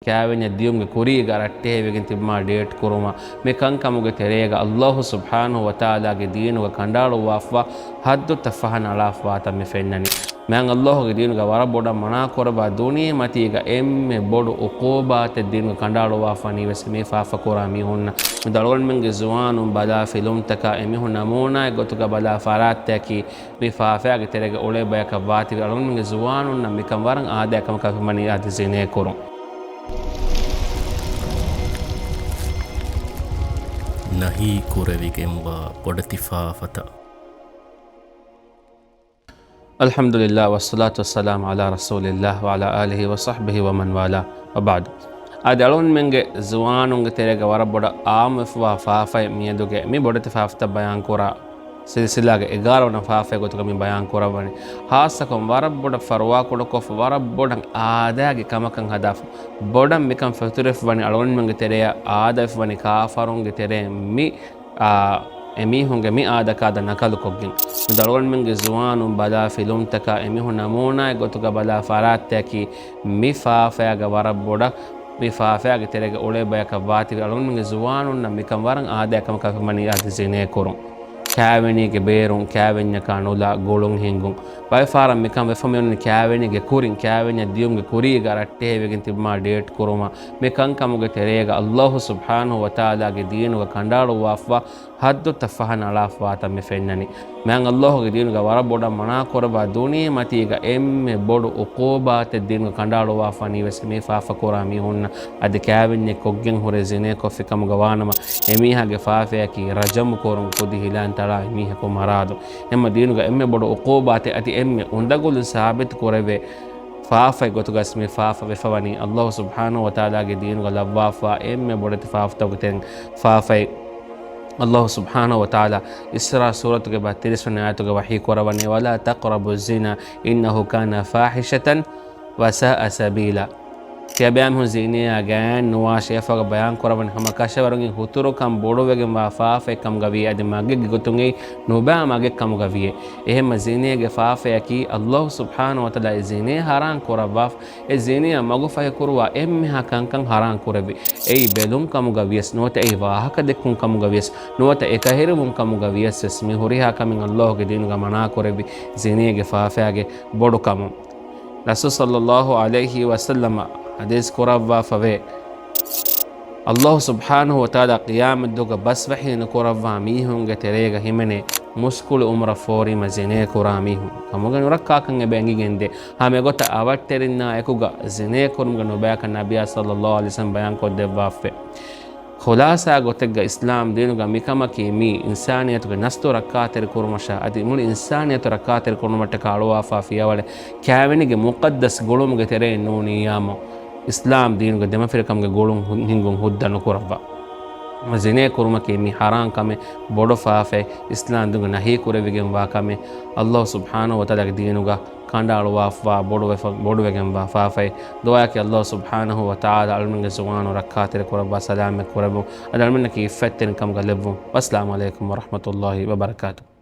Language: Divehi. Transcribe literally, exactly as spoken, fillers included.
ކާވެންޏަށް ދިޔުމުގެ ކުރީގަ ރައްޓެހިވެގެން ތިބުމާ ޑޭޓް ކުރުމަށް މި ކަންކަމުގެ ތެރޭގަ އައްލާހު ސުބްޙާނަހު ވަތަޢާލާގެ ދީނުގަ ކަނޑައަޅުއްވާފަ ހައްދުތައް ފަހަނަ އަޅާފަވާތަން މި ފެންނަނީ. މާތް އައްލާހުގެ ދީނުގަ ވަރަށް ބޮޑަށް މަނާކުރައްވާ ދުނިޔެމަތީގަ އެންމެ ބޮޑު ޢުޤޫބާތެއް ދީނުގަ ކަނޑައަޅުއްވާފަވަނީ ވެސް މި ފާފަކުރާ މީހުންނަށް. މި އަޅުގަނޑުމެންގެ ޒުވާނުން ބަލާ ފިލުމްތަކާ އެމީހުން ނަމޫނާއެއް ގޮތުގަ ބަލާ ފަރާތްތަކީ މި ފާފައިގެ ތެރޭގަ އުޅޭ ބަޔަކަށް ވާތީވެ އަޅުގަނޑުމެންގެ ޒުވާނުންނަށް މިކަން ވަރަށް އާދައި ކަމަކަށް ވަނީ އަދި ޒިނޭ ކުރުން. ނަހީ ކުރެވިގެންވާ ބޮޑެތި ފާފަތައް. އަލްޙަމްދުލިއްލާ، ވައްޞަލާތު ވައްސަލާމު ޢަލާ ރަސޫލިއްލާ ވަޢަލާ އާލިހި ވަޞަޙްބިހި ވަމަން ވާލާ، ވަބަޢްދު. އަދި އަޅުގަނޑުމެންގެ ޒުވާނުންގެ ތެރޭގަ ވަރަށް ބޮޑަށް ޢާއްމުވެފަވާ ފާފައެއް މިއަދުގެ މި ބޮޑެތި ފާފަތައް ބަޔާންކުރާ ސިލްސިލާގެ އެގާރަ ވަނަ ފާފައެއް ގޮތުގަ މި ބަޔާން ކުރައްވަނީ. ޚާއްޞަކޮށް ވަރަށް ބޮޑަށް ފަރުވާކުޑަކޮށް، ވަރަށް ބޮޑަށް އާދައިގެ ކަމަކަށް ހަދާފަ، ބޮޑަށް މިކަން ފެތުރެފަވަނީ އަޅުގަނޑުމެންގެ ތެރެއަށް އާދަވެފަވަނީ ކާފަރުންގެ ތެރެއިން މި އާ، އެމީހުންގެ މި އާދަކާދަ ނަކަލުކޮށްގެން. މި އަޅުގަނޑުމެންގެ ޒުވާނުން ބަލާ ފިލުމްތަކާ އެމީހުން ނަމޫނާއެއް ގޮތުގަ ބަލާ ފަރާތްތަކީ މި ފާފައިގަ ވަރަށް ބޮޑަށް، މި ފާފައިގެ ތެރޭގަ އުޅޭ ބަޔަކަށް ވާތީވެ އަޅުގަނޑުމެންގެ ޒުވާނުންނަށް މިކަން ވަރަށް އާދައި ކަމަކަށް ވަނީ އަދި ޒިނޭ ކުރުން. ކާވެނީގެ ބޭރުން ކާވެންޏަކާ ނުލާ ގުޅުން ހިންގުން. ބައެއް ފަހަރަށް މިކަން ވެފަ މިއޮންނަނީ ކާވެނީގެ ކުރިން ކާވެންޏަށް ދިޔުމުގެ ކުރީގަ ރައްޓެހިވެގެން ތިބުމާ ޑޭޓް ކުރުމަށް. މި ކަންކަމުގެ ތެރޭގަ އައްލާހު ސުބްޙާނަހު ވަތަޢާލާގެ ދީނުގަ ކަނޑައަޅުއްވާފަ ހައްދުތައް ފަހަނަ އަޅާފަވާތަން މި ފެންނަނީ. މާތް އައްލާހުގެ ދީނުގަ ވަރަށް ބޮޑަށް މަނާކުރައްވާ ދުނިޔެމަތީގަ އެންމެ ބޮޑު ޢުޤޫބާތެއް ދީނުގަ ކަނޑައަޅުއްވާފަވަނީ ވެސް މި ފާފަކުރާ މީހުންނަށް. އަދި ކާވެންޏެއް ކޮށްގެން ހުރެ ޒިނޭކޮށްފި ކަމުގަ ވާނަމަ، އެމީހާގެ ފާފައަކީ ރަޖަމު ކުރުން، ކުދި ހިލައިން ތަޅާ އެމީހަކު މަރާލުން. އެހެންމަ ދީނުގަ އެންމެ ބޮޑު ޢުޤޫބާތެއް އަދި އެންމެ އުނދަގުލުން ސާބިތު ކުރެވޭ ފާފައެއް ގޮތުގަސް މި ފާފަ ވެފަވަނީ. އައްލާހު ސުބްޙާނަހު ވަތަޢާލާގެ ދީނުގަ ލައްވާފަ އެންމެ ބޮޑެތި ފާފަތަކުގެ ތެރެއިން ފާފައެއް. އައްލާހު ސުބްޙާނަހު ވަތަޢާލާ އިސްރާ ސޫރަތުގެ ބައްތިރީސް ވަނަ އާޔަތުގަ ވަޙީ ކުރައްވަނީ، ولا تقربوا الزنا إنه كان فاحشة وساء سبيلا. ތިޔަބައިމީހުން ޒިނޭއާ ގާތް ނުވާށޭ. އެފަގަ ބަޔާން ކުރައްވަނީ ހަމަ ކަށަވަރުން ހުތުރުކަން ބޮޑުވެގެންވާ ފާފައެއް ކަމުގަ ވިޔޭ. އަދި މަގެއްގެ ގޮތުން އެއީ ނުބާ މަގެއް ކަމުގަ ވިޔޭ. އެހެންމަ ޒިނޭގެ ފާފައަކީ އައްލާހު ސުބްޙާނަހު ވަތަޢާލާ އެ ޒިނޭ ޙަރާން ކުރައްވާފަ، އެ ޒިނޭއަށް މަގުފަހި ކުރުވާ އެންމެހާ ކަންކަން ޙަރާން ކުރެއްވި. އެއީ ބެލުން ކަމުގަ ވިޔަސް ނުވަތަ އެއީ ވާހަކަ ދެއްކުން ކަމުގަ ވިޔަސް ނުވަތަ އެކަހެރިވުން ކަމުގަ ވިޔަސް ވެސް މި ހުރިހާ ކަމެއް އައްލާހުގެ ދީނުގަ މަނާ ކުރެއްވި ޒިނޭގެ ފާފައިގެ ބޮޑު ކަމުން. ރަސޫލު ޞައްލައްލާހު ޢަލައިހި ވަސައްލަމަ ޙަދީޘް ކުރައްވާފަވޭ، އައްލާހު ސުބްޙާނަހު ވަތަޢާލާ ޤިޔާމަތްދުވަހުގަ ބަސް ވަޙީ ނުކުރައްވާ މީހުންގެ ތެރޭގަ ހިމެނޭ މުސްކުޅި އުމުރަށް ފޯރިމަ ޒިނޭ ކުރާ މީހުން. ކަމުގެ ނުރައްކާކަން އެބަ އެނގިގެންދޭ. ހަމަ އެގޮތަށް އަވަށްޓެރިންނާ އެކުގަ ޒިނޭ ކުރުމުގެ ނުބައިކަން ނަބިއްޔާ ޞައްލައްލާހު ޢަލައިހި ވަސައްލަމަ ބަޔާންކޮށްދެއްވާފަވޭ. ޚުލާޞާ ގޮތެއްގަ އިސްލާމް ދީނުގަ މިކަމަކީ މީ އިންސާނިއްޔަތުގެ ނަސްލު ރައްކާތެރި ކުރުމަށާ އަދި މުޅި އިންސާނިއްޔަތު ރައްކާތެރި ކުރުމަށްޓަކާ އަޅުވާފާ ފިޔަވަޅެއް. ކާވެނީގެ މުޤައްދަސް ގުޅުމުގެ ތެރެއިން ނޫނިއްޔާމު އިސްލާމް ދީނުގެ ދެމަފިރިކަމުގެ ގުޅުން ހު-، ހިންގުން ހުއްދަ ނުކުރައްވާ. ޒިނޭ ކުރުމަކީ މީ ޙަރާން ކަމެއް، ބޮޑު ފާފައެއް، އިސްލާމް ދީނުގަ ނަހީ ކުރެވިގެންވާ ކަމެއް، އައްލާހު ސުބްޙާނަހު ވަތަޢާލާގެ ދީނުގަ ކަނޑައަޅުވާފަ ބޮޑުވެފަ-، ބޮޑުވެގެންވާ ފާފައެއް. ދުޢާއަކީ އައްލާހު ސުބްޙާނަހު ވަތަޢާލާ އަޅުމެންގެ ޒުވާނުން ރައްކާތެރި ކުރައްވާ ސަލާމަތް ކުރެއްވުން. އަދި އަޅުމެންނަކީ އިއްފަތްތެރިން ކަމުގަ ލެއްވުން. ވައްސަލާމު ޢަލައިކުމް ވަރަޙްމަތުﷲ ވަބަރަކާތުހު.